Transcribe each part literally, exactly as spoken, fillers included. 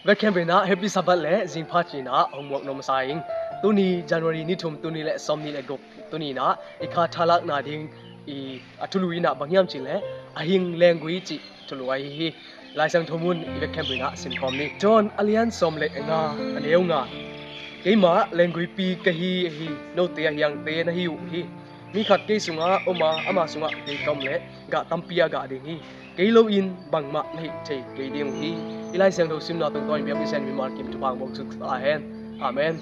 Vekkhempeuh in ah Happy Sabbath le zingpha ci-in ah hong muak nuam masa ing. Tuni January ni thum, tuni le sawmnih le guk, tuni in ah i kha thalakna ding i a thulu in ah bang hiam cih leh a hing lenggui cih thulu ahi hi. Lai Siangtho mun i vekkhempeuh in ah sinkhawm ni. John a lian sawm le nga, a neu nga. Keimah lengguipi ka hi, hi, note a hiangte na hi uh hi. Mi khat kei sungah om a, ama sungah kei ka om leh gah tampi a gah ding hi. Kei loin bangmah na hih thei kei ding uh hi. I Lai Siangtho simna tungtawn in biakpise'n mimal kim thupha hong buak suk ta hen. Amen.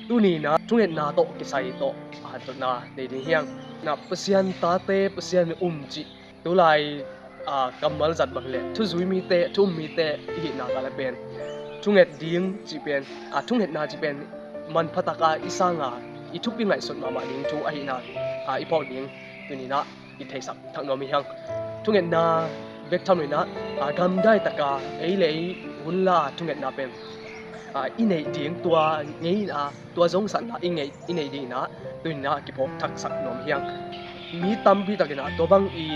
Tuni in ah thungetna tawh kisai tawh a hanthotna nei ding hi hang. Na Pasian tate, Pasian um cih tulai, a, kammal zat bang leh thuzui mite, thu um mite i hihna kal ah pen thunget ding cih pen, a, thungetna cih pen manpha tak a i sang a, i thupi ngaihsut mahmah ding thu ahihna, a, i phawk ding tuni in ah i theisak thak nuam hi hang. Thungetna bek tham lo in ah, a, gamdai tak a ei le ei hun la thungetna pen, a, i neih ding, tua ngei in ah, tua zongsatna i neih, i neih ding in ah tuni in ah kiphawk thaksak nuam hi hang. Mi tampi tak in ah tua bang i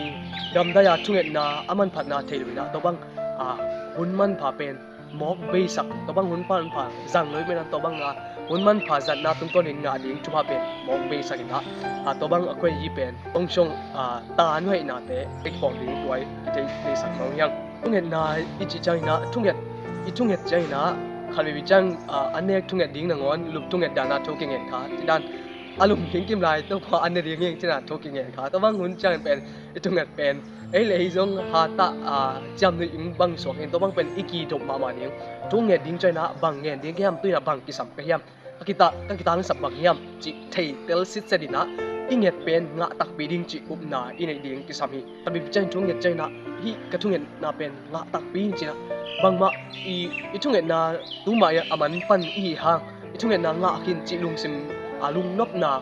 gamdai a thungetna a manphatna thei lo in ah tua bang, a, hun manpha pen mawk beisak, tua bang hun manpha zang lo i hih manin ah tua bang a hun manpha zatna tungtawn in ngah ding thupha pen mawk beisak in ah, a, tua bang a khuai hi pen tongshong, a, ta nuaihnate i kiphawk ding tua i thei, theisak nuam hi hang. Thungetna i cih ciangin ah, thunget, i thunget ciangin ah, khat vei ciang, a, an nek thunget ding nangawn lup thunget dan a thu kingen kha, ci dan a lum ding kim lai Topa an ne ding hi ci-in ah thu kingen kha. Tua bang hun ciangin pen i thunget pen ei le ei zong hat a, a, ciamnuih ing bang suak in tua bang pen i kidop mahmah ding. Thunget ding ciangin ah bang ngen ding ka hiam, tuni in ah bang kisam ka hiam, ka kita, ka kitangsap bang hiam cih thei tel sitset in ah i nget pen ngah takpi ding cih upna i neih ding kisam hi. Khat vei ciang thunget ciangin ah hih ka thungetna pen ngah takpi hi ci-in ah bangmah i, i thungetna tu mah a man pan i hi hang, i thungetna ngah khin cih lungsim, a, lungnopna,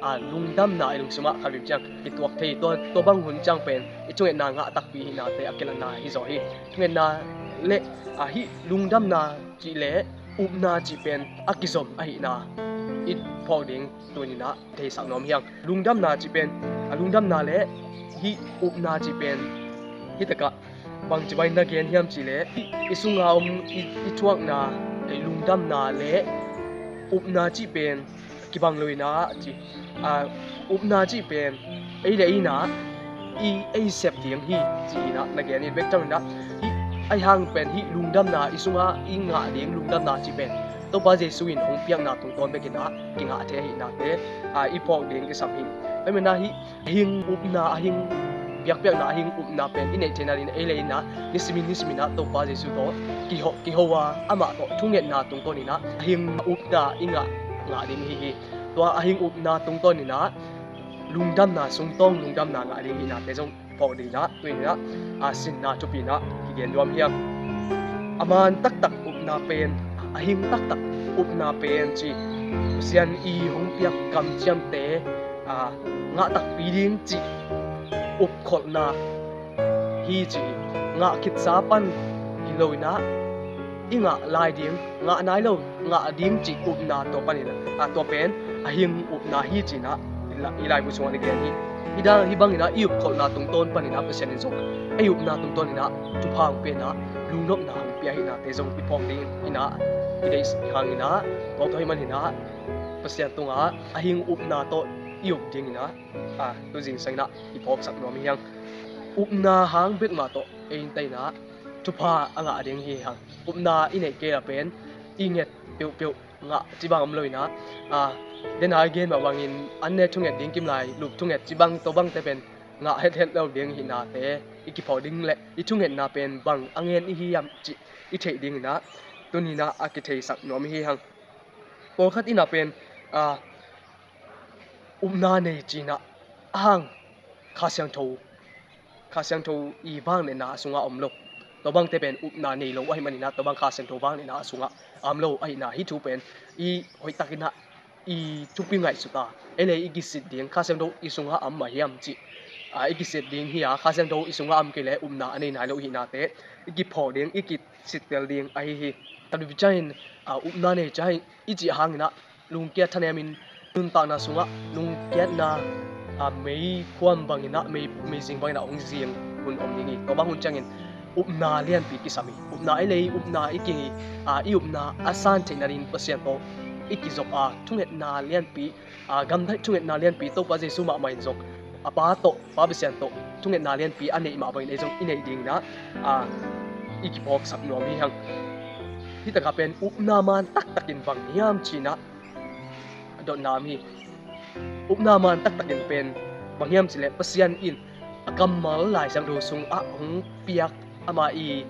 a, lungdamna i lungsim ah khat vei ciang kituak thei. Tua, tua bang hun ciang pen i thungetna ngah takpi hihnate a kilatna hi zaw hi. Thungetna le, a, hih lungdamna cih le upna cih pen a kizom ahihna i phawk ding tuni in ah theisak nuam hi hang. Lungdamna cih pen, a, lungdamna le hih upna cih pen hih tak ah bangci bangin na gen hiam cih leh i, i sunga om i, i thuakna, i lungdamna le upna cih pen kibang lo in ah ci, a, upna cih pen ei le ei in ah i, ei sep ding hi ci-in ah na gen hi. Bek tham lo in ah hih, ahih hang pen hih lungdamna, i sunga i ngah ding lungdamna cih pen Topa Jesu in hong piakna tungtawn bek in ah kingah thei ahihnate, a, i phawk ding kisam hi. Ahih manin ah hih a hing upna, a hing biakpiakna, a hing upna pen i neih theihna dingin ei le ei in ah nisimin, nisimin ah Topa Jesu tawh kiho, kiho a, amah tawh thungetna tungtawn in ah a hing upna i ngah, ngah ding hi hi. Tua a hing upna tungtawn in ah lungdamna, sungtawng lungdamna ngah ding hihnate zong phawk ding in ah tuni in ah, a, sinna thupi in ah kigen nuam hi hang. A man taktak upna pen, a hing taktak upna pen ci, Pasian i hong piak kamciamte, a, ngah takpi ding cih upkholhna hi ci. Ngah khitsa pan hi lo in ah i ngah lai ding, ngah nai lo, ngah ding cih upna tua pan in ah, a, tua pen a hing upna hi ci-in ah i la-, i laibu sungah na gen hi. Hih dan, hih bangin ah i upkholhna tungtawn panin ah Pasian in zong ei upna tungtawn in ah thupha hong pia in ah lungnopna hong pia ahihnate zong i phawk ding in ah i deih hangin ah, tua, tua ahih manin ah Pasian tungah a hing upna tawh i up dingin ah, a, tu zingsang in ah i phawksak nuam hi hang. Upna hang bek mah tawh ei in tei in ah thupha a ngah ding hi hang. Upna i neih kei a pen i nget peuhpeuh ngah cih bang om lo in ah, a, den a i gen mah bangin an ne thunget ding kim lai, lup thunget cih bang, tua bangte pen ngah hethet lo ding hihnate i kiphawk ding le i thungetna pen bang a ngen i hi hiam cih i theih dingin ah tuni in ah a kitheisak nuam hi hang. Pawlkhat in ah pen, a, upna nei ci-in ah a hang Kha Siangtho, Kha Siangtho i vangliatna a sungah om lo. Tua bangte pen upna nei lo ahih manin ah tua bang Kha Siangtho vangliatna a sungah a om lo ahihna, hih thu pen i hoihtakin ah i thupi ngaihsut a, ei le ei i kisit ding, Kha Siangtho i sungah a om mah hiam cih, a, i kisit ding hi a, Kha Siangtho i sungah a om kei leh upna a nei nai lo hihnate i kiphawk ding, i kisittel ding ahi hi. Khat vei ciangin, a, upna nei ciang i cih hangin ah lungkiat thanemin nuntakna sungah lungkiatna, a, meikhuam bangin ah, mei, meizing bangin ah hong zing hun om ding hi. Tua bang hun ciangin upna lianpi kisam hi. Upna i nei, upna i ki, a, i upna a san theih nading Pasian tawh i kizop a, thungetna lianpi, a, gamdai thungetna lianpi Topa Jesu mahmah in zong a Pa tawh, Pa Pasian tawh thungetna lianpi a neih mah bangin ei zong i neih dingin ah, a, i kiphawksak nuam hi hang. Hi takah pen upna man taktakin bang hiam ci-in ah a dotna om hi. Upna man taktakin pen bang hiam cih leh Pasian in a kammal Lai Siangtho sungah hong piak ama i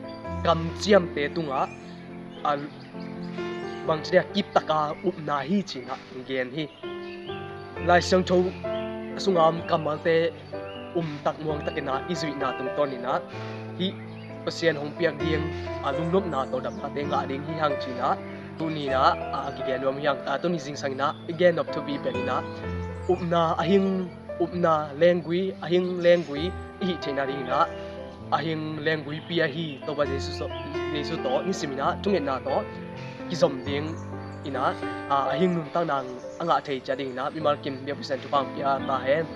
kamciamte tungah a bangci dia kiptaka upna hi ci-in ah hong gen hi. Lai Siangtho sunga om kammalte umtak muangtakin ah i zuihna tungtawnin ah hih Pasian hong piak ding a lungnopna tawh daptate ngah ding hi hang ci-in ah tuni-in ah a kigen nuam hi hang. A, tuni zingsangin ah i gen nop thupi pen in ah upna a hing, upna lenggui, a hing lenggui i hih theihna dingin ah a hing lengguipi ahi Topa Jesu tawh, Jesu tawh nisimin ah thungetna tawh kizom dingin ah, a, a hing nuntakna a ngah thei ciat dingin ah mimal kim biak Pasian thupha hong pia ta hen.